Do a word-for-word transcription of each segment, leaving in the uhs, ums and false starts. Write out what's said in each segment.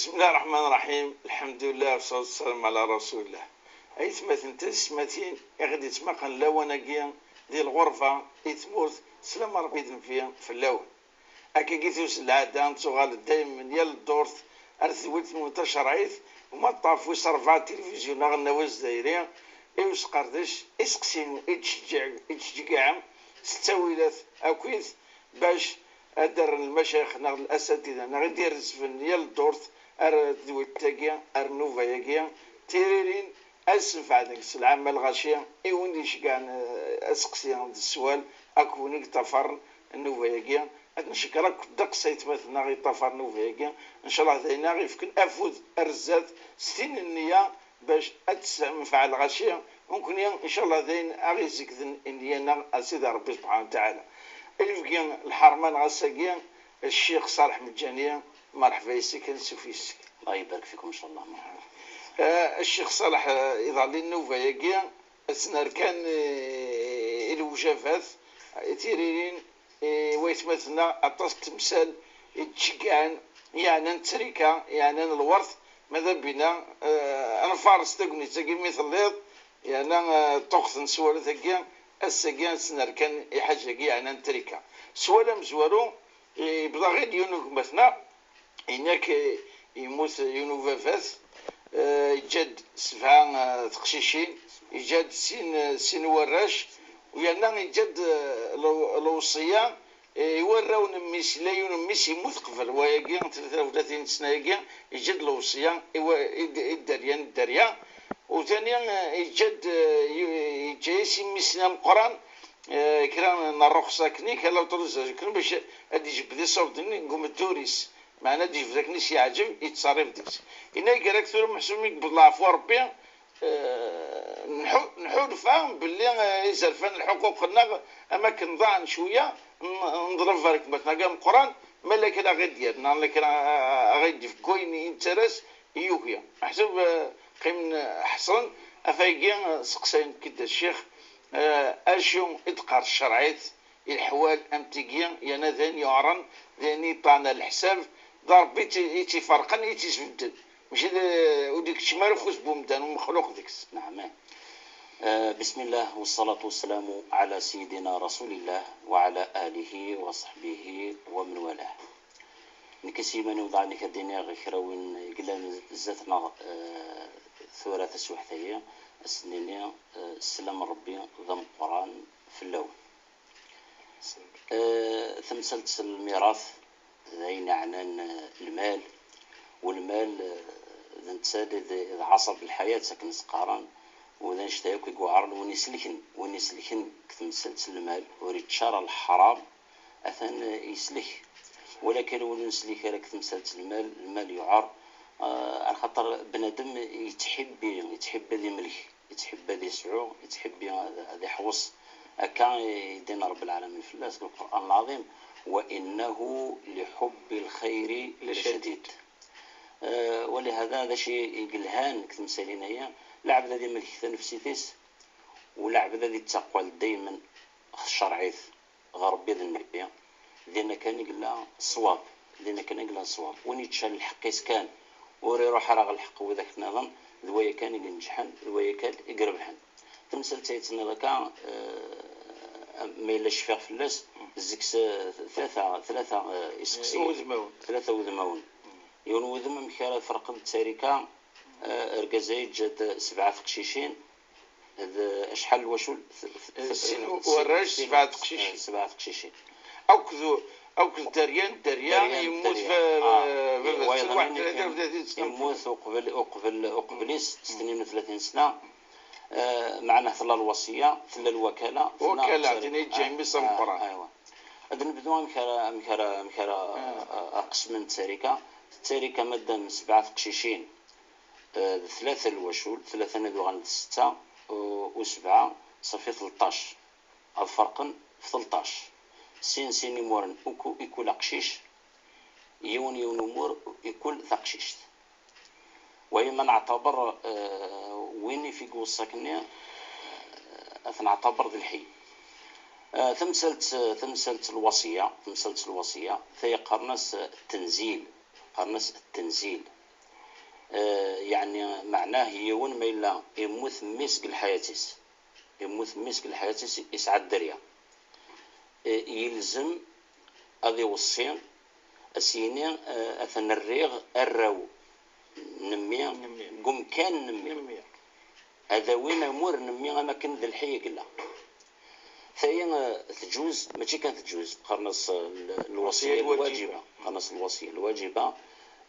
بسم الله الرحمن الرحيم. الحمد لله والصلاة والسلام على رسول الله. Aytmaten d taysetmatin i ɣ-d-yettmaqen lawan-agi di lɣerba, di tmurt, sslam n Ṛebbi d nnbi fell-awen. Akkagi tusel lɛada, nettuɣal-d daymen yal ddurt ar tedwilt-nwen tacerɛit, umaṭṭaf wis ṛebɛa n tilivizyu aɣelnaw azzayri, i usqerdec, iseqsiyen i d-tceggɛ-, i d-tceggɛem s ttawilat akkit bac ad d-rren lmacayix neɣ d lasatida neɣ i d-irezfen yal ddurt ar tedwilt-agi, ar nnuba-agi, tiririn ad ssenfɛen deg-s lɛamma lɣaci i win d-iceggɛen, eh, aseqsi d sswal akked win i yeṭṭafaren nnuba-agi. Ad ncekkeṛ akk ddeqs aytmaten-nneɣ yeṭṭafaren nnuba-agi, ncallah d ayen aɣ-ifken afud ar zdat s tin n nniya bac ad tessenfeɛ lɣaci, u nekkni ncallah d ayen aɣ-izegden i nniya-nneɣ ar Sidi Ṛebbi subḥanahu wa taɛala. Inebgi lḥerma-nneɣ ass-agi, Ccix Ṣaleḥ Meǧǧani, merḥba yes-k, ansuf yes-k. الله يبارك فيكم إن شاء الله. مرحبا. Eh, Ccix Ṣaleḥ, eh, iḍelli nnuba-agi, ad tt-nerr kan, eh, i lewjabat, eh, tiririn, eh, waytmaten-nneɣ, aṭas n temsal i d-ceggɛen, yeɛnan ttrika, yeɛnan lwert, ma d abina, eh, ad nfares tagnit-agi mi telliḍ, yeɛna, eh, ṭṭuqt n sswalat-agi, ass-agi ad tt-nerr kan i ḥaǧa-agi yeɛnan ttrika. Sswal amezwaru, eh, yebḍa-ɣ-id yiwen n gma-tneɣ, Inak, eh, yemmut yiwen ubabat, eh, yeǧǧa-d sebɛa, eh, teqcicin, yeǧǧa-d sin, eh, sin warrac, u yerna yeǧǧa-d, eh, lew-, lewṣeyya, eh, i warraw n mmi-s. Yella yiwen n mmi-s yemmut qbel wayagi, tlata u tlatin sna-agi, yeǧǧa-d lewṣeyya i wa-, i d-, i dderya n dderya. U tani, eh, yeǧǧa-d, eh, ye-, yeǧǧa-yas i mmi-s-nni ameqqran, eh, kra n rruxṣa akken, kra n uṭruzaj akken, bac ad d-ijebbed iṣurden deg umeddur-is. Meɛna ad d-yejbed akken i s-yeɛǧeb, yettṣerrif deg-s. Yenna-yi gar-ak tura, meḥsub mi yewweḍ leɛfu n Ṛebbi, eh, nḥu-, nḥulfa belli, eh, izerfan, lḥuquq-nneɣ, am akken ḍaɛen cwiya, n-, neḍleb ɣer gma-tneɣ ameqqran, ma la kan aɣ-id-yerr, neɣ la kan a-, a-, aɣ-id-yefk deg wayen i nettaras i yugi. Meḥsub, eh, qqimen, eh, ḥeṣren, ɣef wayagi, eh, seqsayen-k-id a ccix, eh, acu i d-teqqar tcerɛit i leḥwal am tigi, yerna d ayen yuɛren, d ayen yeṭṭan ar leḥsab, d Ṛebbi i tt-, i tt-iferqen, i tt-isbedden. Mačči d, ur d-ikeččem ara ufus n umdan, umexluq deg-s. نعم. آه، بسم الله والصلاة والسلام على سيدنا رسول الله وعلى آله وصحبه ومن والاه. Nekk s yiman-iw daɣen ad d-iniɣ kra win yellan zdat-neɣ, eh, tura taswiḥt-agi, ad s-nini, eh, sslam n Ṛebbi d ameqqran fell-awen. Eh, tamsalt n lmirat d ayen yeɛnan, eh, lmal, u lmal, eh, d netta d, d, d ɛaṣab lḥayat, akken s-qqaren, u d annect-a akk i yuɛren win iselken, win iselken deg temsalt n lmal, ur yečči ara leḥram, atan, eh, yeslek. Walakin win ur neslik ara deg temsalt n lmal, lmal yuɛer, eh, axaṭer bnadem yettḥibbi, yettḥibbi ad imlek. Yettḥibbi ad yesɛu, yettḥibbi ad, ad iḥewṣ. Akka i d-yenna Ṛebbi lɛalamin fell-as deg Lqur'an Lɛaḍim: وإنه لحب الخير لشديد. Eh, ولهذا d acu i yelhan deg temsalin-aya, lɛebd ad imlek tanefsit-is, u lɛebd ad ittaqqal daymen ɣer tcerɛit, ɣer Ṛebbi d Nnbi, dinna kan i yella ṣṣwab, dinna kan i yella ṣṣwab. Win yeččan lḥeqq-is kan, ur iruḥ ara ɣer lḥeqq n widak nniḍen, d waya kan i ineǧḥen, d waya kan i irebḥen. Tamsalt ay tenniḍ akka, eh, ma yella cfiɣ fell-as, tezgez, eh, tlata, tlata, eh, iseqsiyen. Udmawen. Tlata udmawen. Yiwen wudem, amek ara tferqeḍ d tarika, eh, argaz-a yeǧǧa-d sebɛa teqcicin, d acḥal n wacul? Sin warrac, sebɛa teqcicin. Sebɛa teqcicin. Akked, akked dderya n dderya, yemmut baba-tsen, wayeḍ-nni yemmut uqbel, uqbel, uqbel-is s tnin u tlatin sna. Eh, meɛna tella lwasiya, tella lwakala, tella wakala, tin i yeǧǧa mmi-s ameqqran. Aywa. Ad nebdu amek ara, amek ara, amek ara, eh, qesmen ttarika. Ttarika, madam sebɛa teqcicin, eh, d tlata lwacul, tlata ad uɣalen d setta, u, u sebɛa, ṣafi tleṭṭac. Ad ferqen f tleṭṭac. Sin, sin imuren i ku-, i kul aqcic, yiwen, yiwen umur i kul taqcict. Waya ma neɛtaber, eh, win i f-iweṣṣa akkenni, eh, ad t-neɛtaber d lḥi. Eh, tamsalt, tamsalt lwasiya, tamsalt lwasiya, tayi qqaren-as, eh, tenzil, qqaren-as tenzil. Eh, yeɛni meɛnah yiwen ma yella yemmut mmi-s deg lḥayat-is, yemmut mmi-s deg lḥayat-is, yesɛa dderya, eh, yelzem ad iweṣṣi, ad s-yini, eh, atan rriɣ arraw n mmi deg umkan n mmi. Ad awin amur n mmi am akken d lḥi i yella. Tayi, eh, tǧuz, mačči kan tǧuz, qqaren-as, eh, l-, lwasiya lwajiba. Qqaren-as lwasiya lwajiba,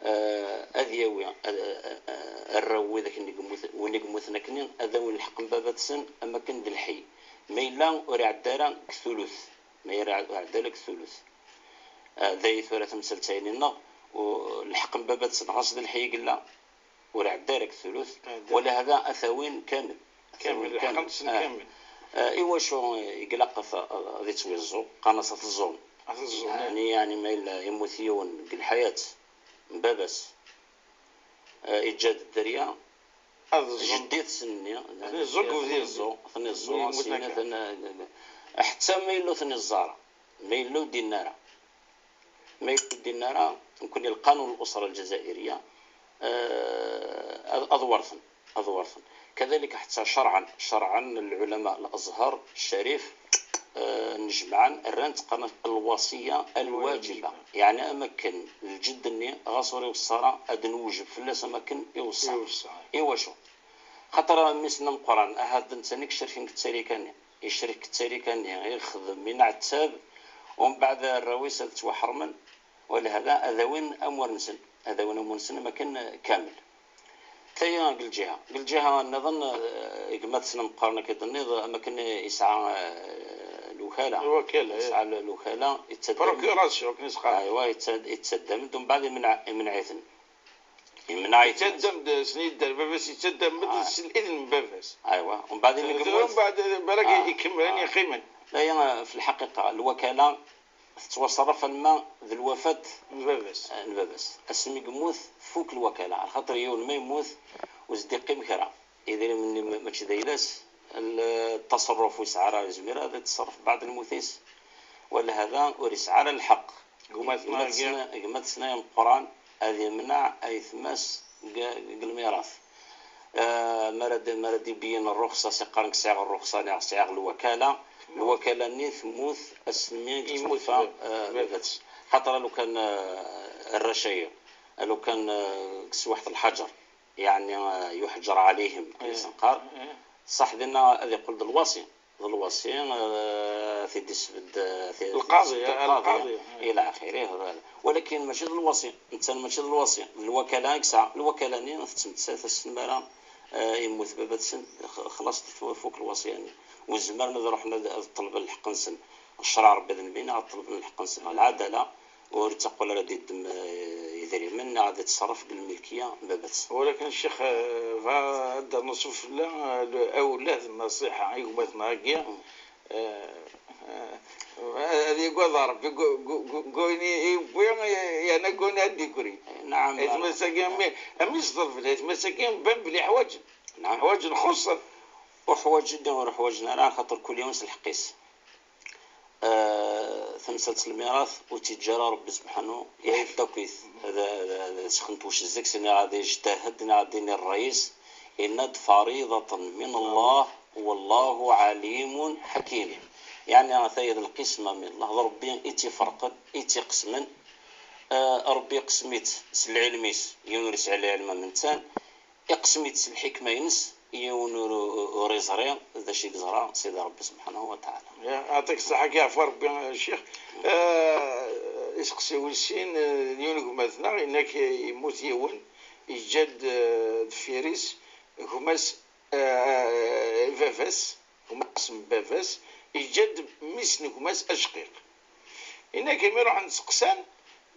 eh, ad yawi, eh, eh, eh, arraw widak i yemmut-, win i yemmuten akkenni, ad awin lḥeqq n baba-tsen am akken d lḥi. Ma yella ur iɛedda ara deg thuluth, ma yella ur iɛedda ara deg thuluth. Eh, d ay tura tamsalt-ayi-nneɣ, u-, lḥeqq n baba-tsen ɣas d lḥi i yella, ur iɛedda ara deg thuluth, wala hada ad t-awin kamel. Ad t-awin kamel, lḥeqq-nsen kamel. Ah. Ah, iwacu i ilaq ad, ad ittwiẓẓu? Qqaren-as ad t-ẓẓun. Ad t-ẓẓun, eh. Yeɛni, yeɛni ma yella yemmut yiwen deg lḥayat n baba-s, ah, iǧǧa-d dderya, ad ẓẓun. Jeddi-tsen-nni, ad ten-iẓẓu deg ubrid. Ad ten-iẓẓu, ad ten-iẓẓu, ad ten-iẓẓu, ḥetta ma yella ur ten-iẓẓar, ma yella ur d-yenni ara. Ma ur d-yenni ara, nekkni lqanun الأسرة الجزائرية, eh, ad, ad werten, ad werten. كذلك حتى شرعا، شرعا العلماء الأزهر الشريف, eh, nnejmaɛen, rran-tt, qqaren الوصية الواجبة. Yeɛni am akken lǧedd-nni ɣas ur iweṣṣa ara, ad nwejeb fell-as am akken iweṣṣa. Iweṣṣa. Iwacu? Xaṭer mmi-s-nni ameqqran, ahat d netta i icerken deg ttarika-nni. Icerk deg ttarika-nni, ixdem, inɛettab, umbeɛd arraw-is ad ttwaḥermen, walehda ad awin amur-nsen, ad awin amur-nsen am akken kamel. Tayi deg lǧiha. Deg lǧiha nniḍen, eh, gma-tsen ameqqran akka i d-tenniḍ, am akken yesɛa, eh, lwakala. Lwakala, yesɛa l-, lwakala, yettaddam-d. Procuration, akken i s-qqaren. Aywa, yettad-, yettaddam-d, umbeɛd imneɛ-, imneɛ-iten. Imneɛ-iten. Yettaddam-d s nidder baba-s, yettaddam-d s lidn n baba-s. Aywa, umbeɛd imi yemmut. Umbeɛd, balak ikemmel ayen yeqqimen. Tayi, eh, fi lḥaqiqa, lwakala tettwaṣerref alma d lwafat n baba-s. Eh, n baba-s. Asmi yemmut, tfuk lwakala. Axaṭer yiwen ma yemmut, ur s-d-iqqim kra. Idrimen-nni ma-, mačči d ayla-s, l-, ttaṣerruf ur yesɛi ara, yezmer ad ittṣerref beɛd lmut-is. Walehda ur yesɛi ara lḥeqq. Gma-tsen, gma-tsen ameqqran ad imneɛ aytma-s deg, deg lmirat. Ah, mi ara d-, mi ara d-ibeyyen rruxṣa, s-iqqaren sɛiɣ rruxṣa, neɣ sɛiɣ lwakala. Lwakala-nni temmut asmi i yettwafa, ah, baba-s. Xaṭer lukan, ah, arrac-agi, lukan, ah, deg teswiḥt n lḥaǧer, yeɛni, ah, yuḥǧer ɛalayhim, akken i s-neqqar. Ṣaḥ dinna ad iqqel d lwasi. D lwasi, eh, t-id-isbedd, eh, t-, lqaḍi, t-isbedd eh, lqaḍi, lqaḍi. Ila axirih. Walakin mačči d lwasi, netta mačči d lwasi, d lwakala i yesɛa. Lwakala-nni tettmettat ass mi ara, eh, yemmut baba-tsen, x-, xlaṣ tfu-, tfuk lwasiya-nni. Ur zemren ad ruḥen ad, ad ṭelben lḥeqq-nsen. Ccṛeɛ Ṛebbi d nnbi-nneɣ ad ṭelben lḥeqq-nsen. Lɛadala, ur yettaqqal ara ad yeddem, eh, idrimen neɣ ad yettṣerref deg lmilkiya n baba-tsen. Walakin ccix, eh, bɣa ad d-rnu sufella, eh, awlad n nṣiḥa i gma-tneɣ-agi, eh, eh, ad yagad Ṛebbi deg, deg, deg, deg wayen i yewwi, yerna deg wayen ad d-yeggri. Naɛam. Aytma-s-agi, am, am i s-ḍelben, aytma-s-agi, ban belli ḥwaǧen. Naɛam. Ḥwaǧen xuṣṣen. Ur ḥwaǧen, ur ḥwaǧen ara, xaṭer kul yiwen s lḥeqq-is. Eh, tamsalt n lmirat ur tt-yeǧǧa ara Ṛebbi subḥanu, iḥedd akk-it. Ad, ad, ad, ad sxent wacezzik, s-, neɣ ad ijtahad, neɣ ad d-ini ṛṛay-is, yenna-d: "فريضة من الله والله عليم حكيم". Yeɛni, ata-ya d lqisma min Allah, d Ṛebbi i tt-iferqen, i tt-iqesmen. Eh, Ṛebbi iqsem-itt s lɛilm-is, yiwen ur yesɛi lɛilm am nettan. Iqsem-itt s lḥikma-ines, yiwen ur, ur iẓri d acu i yeẓra Sidi Ṛebbi subḥanahu wa taɛala. Yeɛṭik ṣṣeḥḥa, ad k-yeɛfu Ṛebbi, a ccix. Eh, iseqsi wis sin, eh, n yiwen n gma-tneɣ, yenna-k yemmut yiwen, yeǧǧa-d, eh, deffir-is gma-s, eh, baba-s, gma-s n baba-s, yeǧǧa-d mmi-s n gma-s acqiq. Inna-k imi ruḥen seqsan,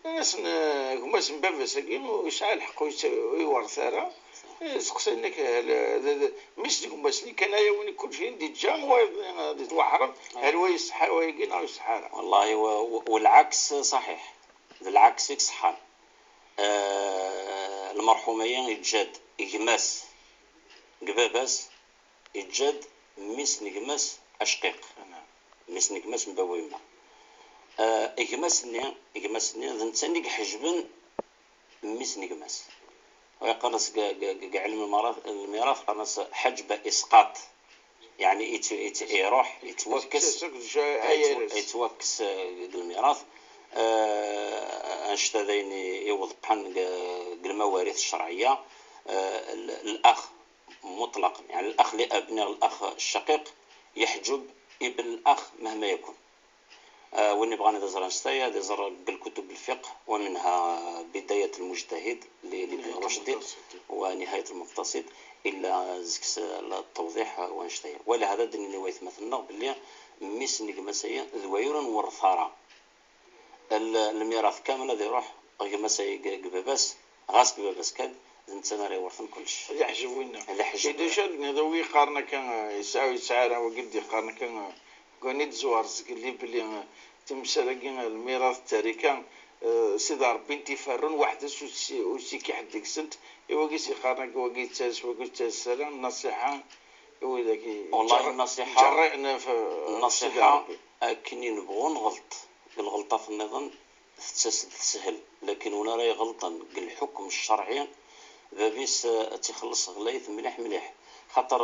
nnan-asen, eh, gma-s n baba-s-agi ur yesɛi lḥeqq, ur yett-, ur iwerret ara. Eh, seqsan-ak, eh, d, d, mmi-s n gma-s-nni kan aya win kullec i d-yeǧǧa, wayeḍ ad yettwaḥrem, hal wa yesseḥḥa wayagi neɣ ur yesseḥḥa ara? Wallahi, wa-, wa-, والعكس صحيح. D lɛaks i iṣeḥḥan. Eh, lmerḥum-agi yeǧǧa-d gma-s deg baba-s, yeǧǧa-d mmi-s n gma-s acqiq. Mmi-s n gma-s n baba u yemma. Eh, gma-s-nni, gma-s-nni d netta i iḥejben mmi-s n gma-s. Yeqqar-as deg ɛilm lmirat, qqaren-as ḥeǧba isqaṭ, yeɛni iruḥ, yettwakkes, yettwakkes deg lmirat. Annect-a d ayen iweḍqen deg lmawarit ccerɛiyya. L'ax muṭlaq, yeɛni l'ax li ab neɣ l'ax ccaqiq, yeḥǧub ibn l'ax mahma yakun. Win yebɣan ad iẓer annect-a, ad iẓer deg lkutub lfiqh, ومنها بداية المجتهد لابن رشد ونهاية المقتصد, illa deg-s ttewḍiḥ wannect-a. Wala hada, ad d-nini i waytmaten-nneɣ belli mmi-s n gma-s-agi d wayen ur nwerret ara. Lmirat kamel ad iruḥ ɣer gma-s-agi deg baba-s, ɣas deg baba-s kan, d netta ara iwerten kullec. Ad iḥjeb winna. Ad iḥjeb. Iduc ad d-nniḍ wi yeqqaren akka, yesɛa ur yesɛi ara, wagi d-yeqqaren akka, deg wayen i d-zewwer zgelli belli timsal-agi, lmirat, ttarika, Sidi Ṛebbi n tiferrun weḥd-s, ur s-, ur s-ikki ḥedd deg-sent, i wagi s-yeqqaren akka, wagi yettalas, wagi ur yettalas ara, nnasiḥa i widak i Wallahi, nnasiḥa, nnasiḥa, akken i nebɣu nɣelṭ, deg lɣelṭat nniḍen tettas-d teshel, lakin win ara iɣelṭen deg lḥukm ccerɛi, bab-is ad tt-ixelleṣ ɣlayet mliḥ mliḥ, xaṭer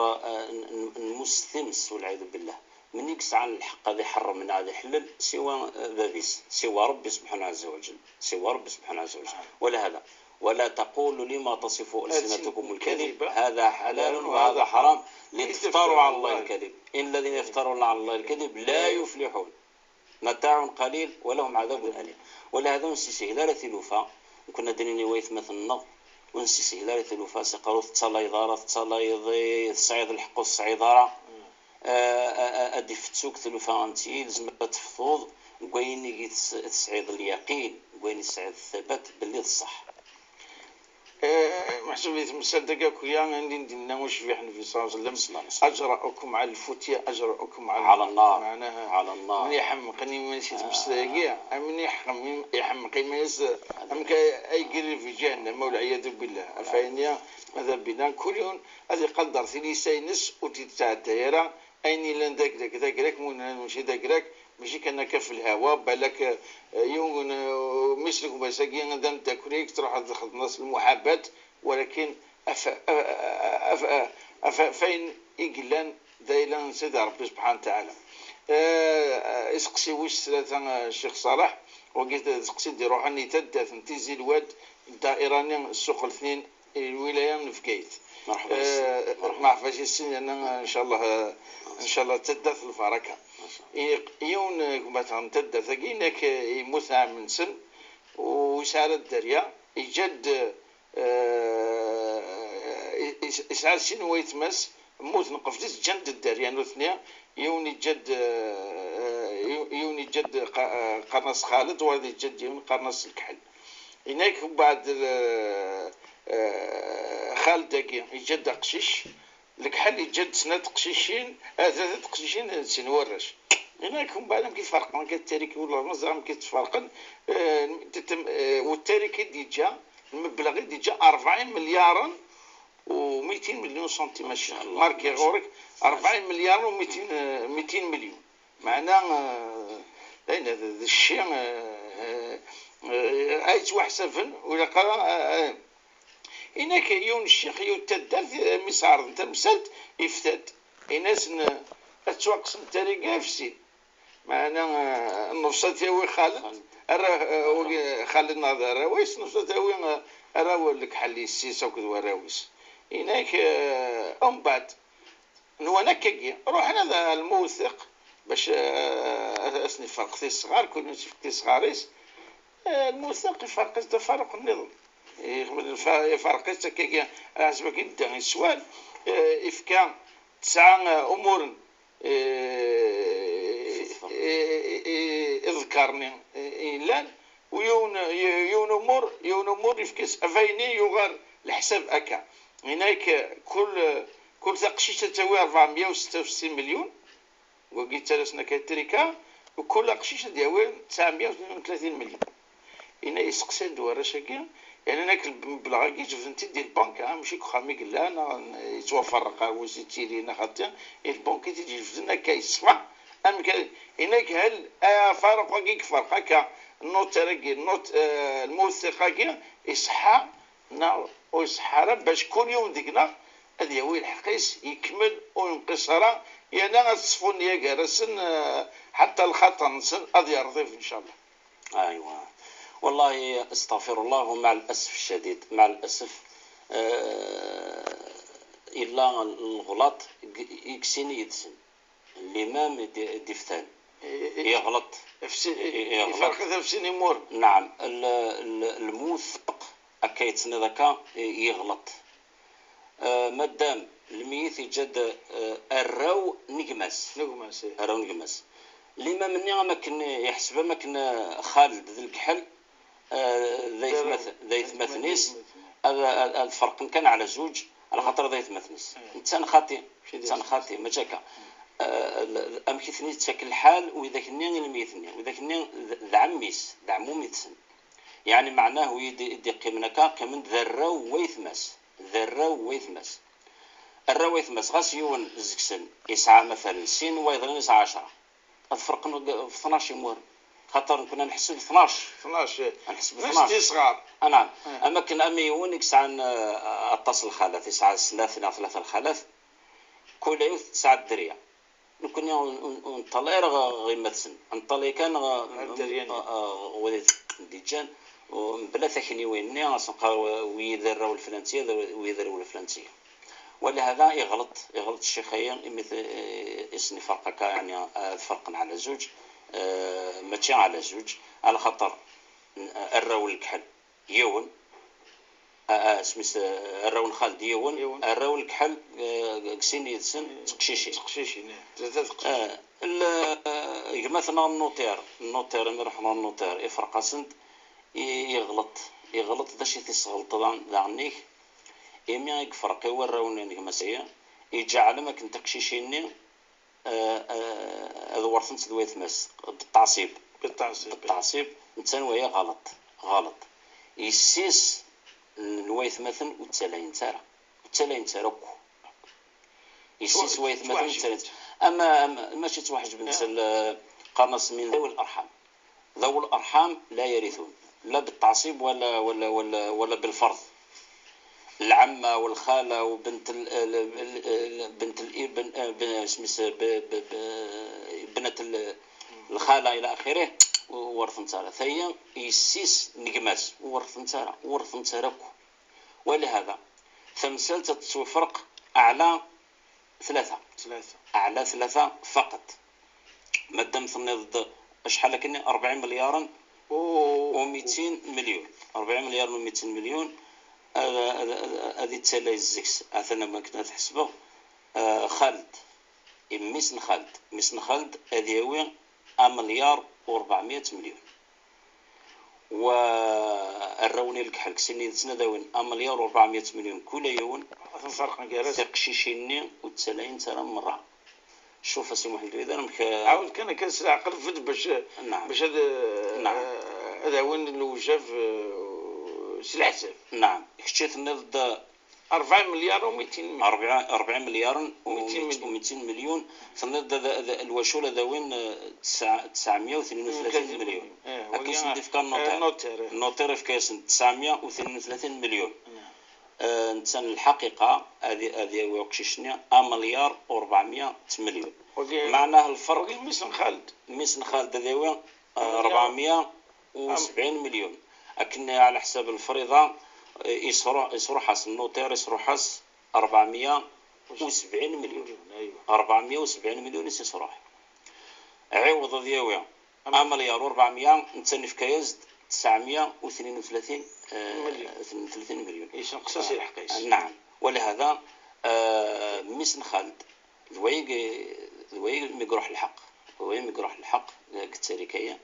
nmussemt, walɛiyadu billah. Min i yesɛan lḥeqq ad iḥerrem neɣ ad iḥellel? Siwa bab-is, siwa Ṛebbi subḥanahu ɛezza wa jell, siwa Ṛebbi subḥanahu ɛezza wa jell. Wala hada, ولا تقولوا لما تصف ألسنتكم الكذب هذا حلال وهذا حرام لتفتروا على الله الكذب إن الذين يفترون على الله الكذب لا يفلحون متاع قليل ولهم عذاب أليم. Wala hada ur nessishil ara tilufa, nekkni ad d-nini i waytmaten-nneɣ, ur nessishil ara tilufa, s iqar ur tettalayeḍ ara, tettalayeḍ, eh, tesɛiḍ lḥeqq ur tesɛiḍ ara. Ad d-ifettuk tilufa n tili, tzemreḍ ad teftuḍ deg wayen i tesɛiḍ lyaqin, deg wayen i tesɛiḍ thabat belli d ṣṣeḥ. Meḥsub di temsalt-agi akk-ya, anda i d-yenna ucbiḥ Nnbi ṣalla Llahu ɛalayhi wa sallam, أجرؤكم على الفتيا أجرؤكم على النار. Meɛnaha, على النار. Win iḥemmqen iman-is i temsalt-agi, am win iḥemmq iman-is, amek ay, ay yerr fi ǧahennama, walɛiyadu billah. Ɣef wayen-ya, mada bina, kul yiwen ad iqadder tilisa-ines ur t-id-tɛedday ara, ayen yellan d agrak, d agrak, ma ur nelli mačči d agrak, mačči kan akka f lhawa, balak, eh, yiwen, eh, mmi-s n gma-s-agi d ameddakel-ik, truḥ ad txedmeḍ-as lmuḥabat, walakin af, af, af, af, af ayen i yellan d ayla n Sidi Ṛebbi subḥanahu wa taɛala. Eh, iseqsi wis tlata, eh, Ccix Ṣaleḥ, wagi d aseqsi d-iruḥen i taddart n Tizi n Lwad, ddaira-nni Ssuq Letnin, i lwilaya n Bgayet. Merḥba yes-sen. Eh, merḥba. Merḥba yes-sen, yerna, eh, ncallah, eh, ncallah d taddart n lbaraka. Ncallah. I, yiwen, eh, gma-tneɣ n taddart-agi, inak, eh, yemmut ɛemmi-nsen, ur yesɛi ara dderya, yeǧǧa-d, eh, i, i, yesɛa sin n waytma-s, mmuten qbel-is, ǧǧan-d dderya nutni, yiwen yeǧǧa-d, eh, yiw-, yiwen yeǧǧa-d qa-, eh, qqaren-as Xaled, wayeḍ yeǧǧa-d yiwen qqaren-as Lekḥel. Inak mbeɛd, eh, eh, Xaled-agi yeǧǧa-d aqcic, Lekḥel yeǧǧa-d snat teqcicin, eh, tlata teqcicin d sin warrac. Inak mbeɛd amek i tferqen akka ttarika, wala ma ẓriɣ amek i tt-ferqen, eh, t-, tem-, eh, u ttarika i d-yeǧǧa, lmebleɣ i d-yeǧǧa rebɛin melyaṛen u mitin milyon santim, a Ccix. Marki ɣur-k, rebɛin melyaṛ u mitin, eh, mitin milyon. Meɛna, eh, d ayen, d, d cci, eh, eh, eh, ay yettwaḥsaben, ur ilaq ara, eh, eh. Inak yiwen ccix, yiwet taddart, eh, mi s-ɛerḍen tamsalt, ifta-d. Ini-asen, eh, ad tettwaqqsem ttarika ɣef sin. Meɛna, eh, nnefṣ ad t-yawi Xaled, arraw, eh, wagi, Xaled neɣ d arraw-is, nnefṣ ad t-yawi, eh, arraw n Lekḥel yessi-s akked warraw-is. Inak, eh, umbeɛd, nwan akkagi, ruḥen ad, ar lmuwettiq bac, eh, ad, ad sen-iferq tisɣar, kul yiwen ad s-ifk tisɣar-is. Eh, lmuwettiq iferq-itt tafaruq nniḍen. Ifa-, iferq-itt akkagi, ḥseb akken yedda i sswal, eh, ifka tesɛa, eh, umuren, eh, eh, eh, eh, iḍekkaren i, i yellan, u yiwen, y-, yiwen umur, yiwen umur yefka-s ɣef wayen-nni yuɣal leḥsab akka. Inak, kul, kul taqcict ad tawi rebɛemya u setta u settin milyon, wagi yettalasen akka ttrika, u kul aqcic ad yawi tesɛemya u tnin u tlatin milyon. Ina iseqsan-d warrac-agi, yani nak lmebleɣ-agi ǧebden-t-id di lbanka, mačči deg uxxam i yella, neɣ yettwaferreq ɣer wis i d-tili, neɣ xaṭi, i lbank i t-id-ijebden akka yeṣfa, amek ara, inak hal afaruq-agi i iferq akka, nnuṭer-agi, nnut-, eh, lmuwettiq-agi iṣeḥḥa, Neɣ ur iṣeḥḥa ara bac kul yiwen deg-neɣ ad yawi lḥeqq-is, yekmel, ur yenqis ara, yerna ad ṣfun gar-asen, eh, ḥatta lxaṭer-nsen ad yerḍib, ncallah. Aywa. Wallahi, astaɣfirullah, u maɛa lasef ccadid, maɛa lasef, eh, yella lɣlaṭ deg, deg sin yid-sen. Limam i d-, i d-iftan. Yeɣleṭ. Yeɣleṭ. Iferq-it ɣef sin imuren. Naɛam, l-, l-, lmuweffiq akka yettniḍ akka, yeɣleṭ. Eh, maddam lmeyit yeǧǧa-d, eh, arraw n gma-s. N gma-s, ih. Arraw n gma-s. Limam-nni am akken yeḥseb am akken, eh, Xaled d lkeḥel, eh, d aytmat-, d aytmatn-is, ad, ad, ad ferqen kan ɛla zuǧ, ɛla xaṭer d aytmatn-is. Ih. Netta n xaṭi, netta n xaṭi, mačči akka. Eh, l-, amek i ten-yettak lḥal widak-nni i lmeyit-nni? Widak-nni d, d ɛemmi-s, d ɛmumi-tsen. Yeɛni meɛnah wid i d-, i d-iqqimen akka, qqimen d arraw n waytma-s. D arraw n waytma-s. Arraw n waytma-s, ɣas yiwen zeg-sen yesɛa matalan sin, wayeḍ-nni yesɛa ɛecṛa. Ad ferqen deg, f tnac imuren. Xaṭer nekkni ad nḥesseb tnac. Tnac, eh. Ad nḥesseb tnac. Tnac d isɣar. Ah, naɛam. Eh. Am akken am yiwen i yesɛan, eh, aṭas n lxalat, yesɛa snat neɣ tlata n lxalat, kul yiwet tesɛa dderya. Nekkni ur, ur, ur neṭṭalay ara ɣ-, ɣ yemma-tsen. Neṭṭalay kan ɣ-, ɣ-, ɣ wid i ten-d-iǧǧan, u mebla takniwin-nni, ad s-neqqar wi d arraw n leflantiya, d wi d arraw n leflantiya. Walihada iɣleṭ, iɣleṭ ccix-agi, imi t-, i sen-iferq akka, yeɛni ad ferqen ɛla zuǧ, eh, mačči ɛla zuǧ, ɛla xaṭer n-, arraw n lekḥel yiwen, a, a, isem-is, eh, arraw n Xaled yiwen, yiwen. Arraw n lekḥel, eh, deg sin yid-sen d teqcicin. D teqcicin, ih. Tlata d teqcicin. Eh, l-, eh, gma-tneɣ nnuṭir, nnuṭir, imi ruḥen ɣer nnuṭir, iferq-asen-d, i-, iɣleṭ, iɣleṭ, d acu i t-isɣelṭen daɣ-, daɣen-ik, imi i yefreq i warraw n gma-s-agi, iǧeɛl am akken tiqcicin-nni, eh, eh, ad wertent d waytma-s, بالتعصيب. بالتعصيب. بالتعصيب, netta n waya ɣelṭ, ɣelṭ. Yessi-s n waytmaten ur ttalayent ara, ur ttalayent ara akk. Yessi-s n waytmaten ur ttalayent. Ama, ama, mačči ttwaḥejbent, eh, qqaren-as من ذوي الأرحام. ذوي الأرحام لا يرثون، لا بالتعصيب ولا، ولا، ولا، ولا بالفرض. العمة والخالة وبنت ال-، ال-، ال-، ال-، بنت الابن، آه، ب-، اسمي س-، ب-، ب-، ب-، بنت ال-، الخالة إلى آخره، ورثنت على. ثانيا، يسيس نقماس، ورثنت على، ورثنت على كو. ولهذا، تمثال تتوفرق أعلى ثلاثة. ثلاثة. أعلى ثلاثة فقط. مادام تنيض شحال كني أربعين مليار و ميتين مليون، أربعين مليار و ميتين مليون. هذا، هذا، هذا، هذه تسالى الزكس. أثناء ما كنا تحسبه، آه، خالد، ميسن خالد، ميسن خالد، هذه هو مليار و أربعمية مليون. Wa rraw-nni n lekḥel, kksen yid-sen ad awin amelyar u rebɛemya melyun kul yiwen. Atan ferqen gar-asen. Tiqcicin-nni ur ttalayent ara merra. Cuf a Si Muḥend Wid, amek, eh, ɛawed kan akka s leɛqel, bed bac, naɛam, bac ad, naɛam, eh, ad awin lewjaf, eh, s leḥsab. Naɛam. Kečč i tenniḍ-d rebɛa melyar u mitin melyun. Rebɛa, rebɛa melyar u mitin melyun. Tenniḍ-d ad, ad, lwacul ad awin, eh, tesɛ-, tesɛemya u tnin u tlatin melyun. Eh, akken i sen-d-ifka, eh, nnuṭir. Nnuṭir, eh. Nnuṭir ifka-yasen tesɛemya u tnin u tlatin melyun. Eh, netta n lḥaqiqa ad, ad yawi uqcic-nni amelyar u rebɛemya melyun. Meɛnah lferq. Mmi-s n Xaled. Mmi-s n Xaled ad yawi, eh, rebɛemya u sebɛin melyun. Akken ɛla ḥsab lefriḍa, eh, isruḥ-, isruḥ-as nnuṭir, isruḥ-as rebɛemya u sebɛin melyun. Rebɛemya u sebɛin melyun i s-isruḥ. Ɛiweḍ ad yawi amelyar u rebɛemya, netta nefka-yas-d tesɛemya u tnin u tlatin, eh, melyun. Tnin u tlatin melyun. Yessenqes-as i lḥeqq-is. Naɛam. Walihada, eh, mmi-s n Xaled, d wayagi, d wayagi mi iruḥ lḥeqq. D wayagi mi iruḥ lḥeqq deg ttarika-ya.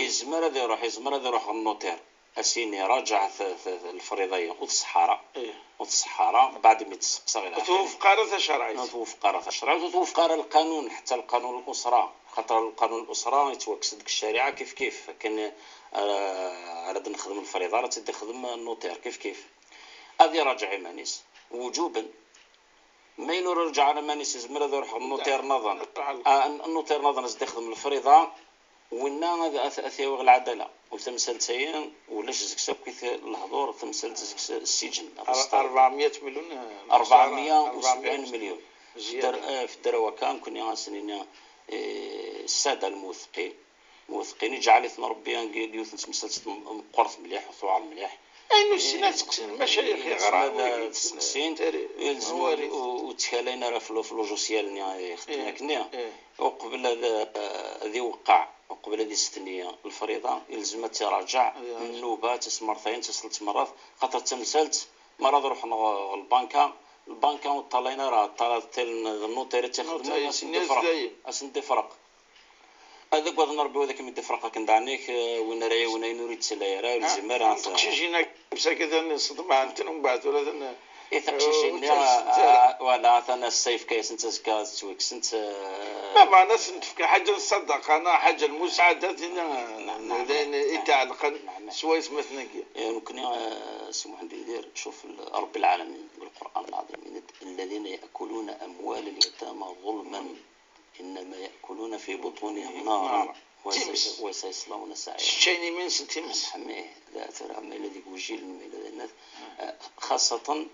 Yezmer ad iruḥ, yezmer ad iruḥ ɣer nnuṭir. As-yini, raǧeɛ t-, t-, t-, lefriḍa-ya, ur tṣeḥḥa ara. Ih. Ur tṣeḥḥa ara, beɛd mi tt-sseqsaɣ ila axiri. Ur twufeq ara tacerɛit. Ur twufeq ara tacerɛit, ur twufeq ara lqanun, ḥetta lqanun n l'usra. Xaṭer lqanun n l'usra yettwakkes-d deg ccariɛa kif kif. Akken, eh, ara d-nexdem lefriḍa, ara tt-id-ixdem nnuṭir, kif kif. Ad iraǧeɛ iman-is, wuǧuben. Ma yella ur iraǧeɛ ara iman-is, yezmer ad iruḥ ɣer nnuṭir nniḍen. Ah, n-, nnuṭir nniḍen ad s-d-ixdem lefriḍa. Winna ad, ad, ad t-yawi ɣer lɛadala. U tamsalt-agi, ulac deg-s akk lehdur, tamsalt deg-s ssiǧen. أربعمية مليون. أربعمية وسبعين مليون. Fi dderwa kan, nekkni ad s-nini, eh, ssada lmuweffiqin. Muweffiqin, iǧɛel-iten Ṛebbi deg yiwet n temsalt meqqret mliḥ u tuɛer mliḥ. Ayen ur ssinen ad seqsin lmacayix yeɣran wigi. Ad seqsin, ur ttkalayen ara f lujusiyal-nni i xeddmen akkenni. Uqbel ad, ad iweqqeɛ, uqbel ad istenni lefriḍa, ilzem ad tt-iraǧeɛ nnuba, d tasemmertayen, d tasleḍt merrat, xaṭer d tamsalt, mi ara ad ruḥen ɣer lbanka, lbanka ur ṭṭalayen ara, ṭṭalayen d nnuṭir i tt-ixedmen, ad sen-d-ifreq. Ad aggaden Ṛebbi, ad akem-id-ifreq akken daɣen-ik, eh, win ara yawin ayen ur yettili ara, ur yezmir ara. Tiqcicin-agi, msakit ad nṣeḍmeɛent, umbeɛd tura ad n- I teqcicin-nni, wala, atan ass-a yefka-yasent, azekka ad ttwakksent. Ma bɣan ad sen-tefk ḥaǧa n ṣṣadaqa neɣ ḥaǧa n lmusaɛada, tin d ayen i tɛellqen s waytmaten-agi. Nekkni, eh, Si Muḥend Yidir, cuf, Ṛebbi lɛalamin deg Lqur'an lɛaḍim yenna-d: الذين يأكلون أموال اليتامى ظلما إنما يأكلون في بطونهم نارا وسيصلون سعيرا. Sseččayen iman-nsen times. Ih, da tura ma yella d igujilen, ma yella d ayennat, xaṣṣatan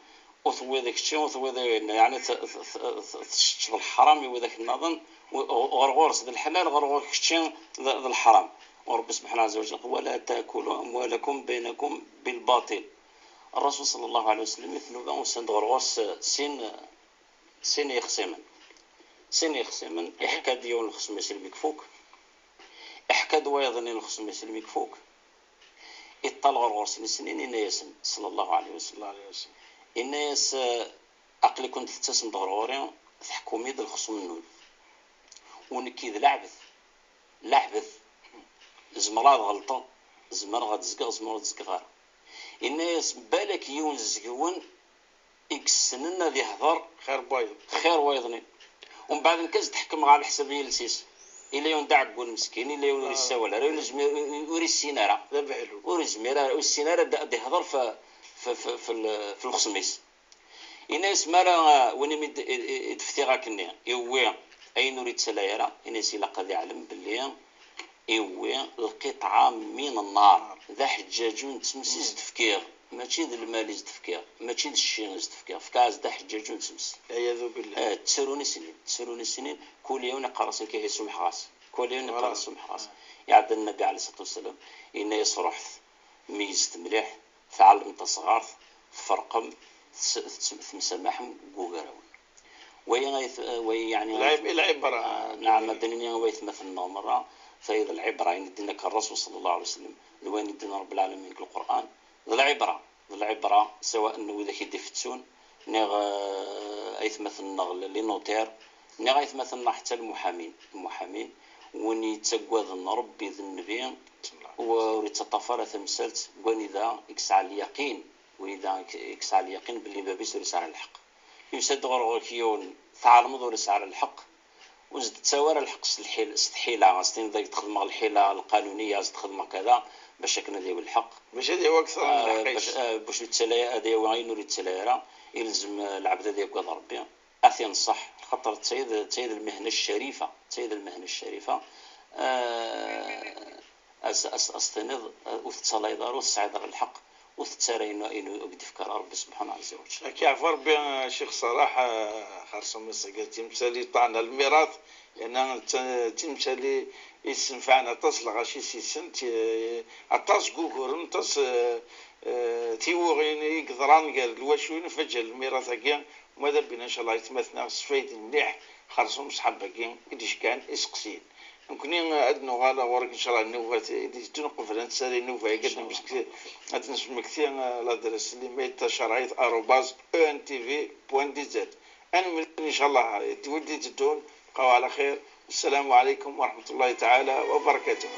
ur tewwiḍ i kečči, ur tewwiḍ i wayen, yeɛni tesseččeḍ leḥram i widak nniḍen, ɣer ɣur-s d leḥlal, ɣer ɣur-k kečči d leḥram. U Ṛebbi subḥanahu ɛezza wa jell: ولا تأكلوا أموالكم بينكم بالباطل. Ṛṛasul ṣalla Llahu ɛalayhi wa sallam, i tnuba usan-d ɣer ɣur-s sin sin yixṣimen. Sin yixṣimen, iḥka-d yiwen lxṣem-is almi ifuk, iḥka-d wayeḍ-nni lxṣem-is almi ifuk, iṭṭal ɣer ɣur-sen i snin, inna-yasen, ṣalla Llahu ɛalayhi wa sallam, inna-yas: "Aql-iken tettasem-d ɣer ɣur-i, teḥkum-iyi-d lexṣum-nwen. U nekki d leɛbed, leɛbed. Zemreɣ ad ɣelṭeɣ, zemreɣ ad zgeɣ, zemreɣ ur d-zgeɣ ara." Inna-yas: "Balak yiwen seg-wen i yessnen ad ihder xir n wayeḍ, xir n wayeḍ-nni. Umbeɛd nekk ad s-d-ḥekmeɣ ɛla ḥsab yiles-is. Ila yiwen d aɛeggun meskin, ila yiwen ur yessawal ara, ur yezmir, ur yessin ara, ur yezmir ara, ur yessin ara ad d-ihder f, f, f, f, f lexṣem-is." Inna-yas: "Mi ara, ah, win imi d-, i, i, i d-ftiɣ akkenni, iwwi ayen ur yettalay ara, inna-yas ilaq ad iɛlem belli iwwi lqiṭɛa min nnar, d aḥeǧǧaǧu n tmes i s-d-fkiɣ, mačči d lmal i s-d-fkiɣ, mačči d cci i s-d-fkiɣ, fkiɣ-as-d aḥeǧǧaǧu n tmes." Ɛiyadu billah. Eh, ttrun i snin, ttrun i snin, kul yiwen iqqar-as nekk ihi sumḥeɣ-as, kul yiwen iqqar-as sumḥeɣ-as. Iɛedda Nnabi ɛalayhi ṣṣalatu wassalam, inna-yas: "Ruḥet, meyyzet mliḥ, tɛellem tasɣart, tferqem, tes-, tes-, temsamaḥem deg ugrawen." Waya ay t-, waya yeɛni lɛib-, lɛibra. Ah, naɛam, ad d-nini i waytmaten-nneɣ merra, tayeḍ lɛibra, ayen i d-yenna akka Ṛṛasul ṣalla Llahu ɛalayhi wa sallam, d wayen i d-yenna Ṛebbi lɛalamin deg Lqur'an, d lɛibra, d lɛibra, sawaء n widak i d-ifettun, neɣ, eh, aytmaten-nneɣ les notaires, neɣ aytmaten-nneɣ ḥetta lmuḥamin, lmuḥamin, win yettaggaden Ṛebbi d Nnbi, ur yettaṭṭaf ara tamsalt n wanida i yesɛa lyaqin, wanida i yesɛa lyaqin belli bab-is ur yesɛi ara lḥeqq. Yusa-d ɣur ɣur-k yiwen, tɛelmeḍ ur yesɛi ara lḥeqq, ur s-d-ttawi ara lḥeqq s lḥil-, s tḥila, as-tiniḍ ad ak-d-xedmeɣ lḥila lqanuniya, as-d-xedmeɣ kada, bac akken ad yawi lḥeqq. Bac ad yawi akteṛ n, ah, lḥeqq-is. Bac, ah, bac ur yettali, ad yawi ayen ur yettali ara, ilzem, ah, lɛebd ad yaggad Ṛebbi, ad t-inṣeḥ, xaṭer d tayeḍ, d tayeḍ lmihna ccarifa, d tayeḍ lmihna ccarifa. Ah, as, as, as-tiniḍ, ah, ur tettalayeḍ ara, ur tesɛiḍ ara lḥeqq, ur tettu ara ayen, ayen ur k-d-ifka ara Ṛebbi subḥanahu ɛezza wa jell. Ad k-yeɛfu Ṛebbi, a Ccix Ṣalaḥ, ah, xerṣum ass-agi d timsal yeṭṭɛen ɣer lmirat, yerna d ta-, d timsal i yessenfɛen aṭas lɣaci s yis-sent, eh, aṭas n wuguren, aṭas, eh, eh, tiwuɣin i yeḍran gar lwacuyin, ifaǧǧal lmirat-agi, ma d abina, ncallah, aytmaten-a sfayden mliḥ xerṣum ṣṣḥab-agi i d-yeckan iseqsiyen. Nekkni ad nuɣal ɣur-k, ncallah, nnubat i d-iteddun, qbel ad nessali nnuba-agi, ad d-nesmekti, ad d-nesmekti, eh, l'adresse, l'email, tacerɛit arobase E N T V point D Z. Ad nemlil, ncallah, tiwit d-iteddun. Bqaw ɛla xir. Wassalamu ɛalaykum wa raḥmatullahi taɛala wa barakatuh.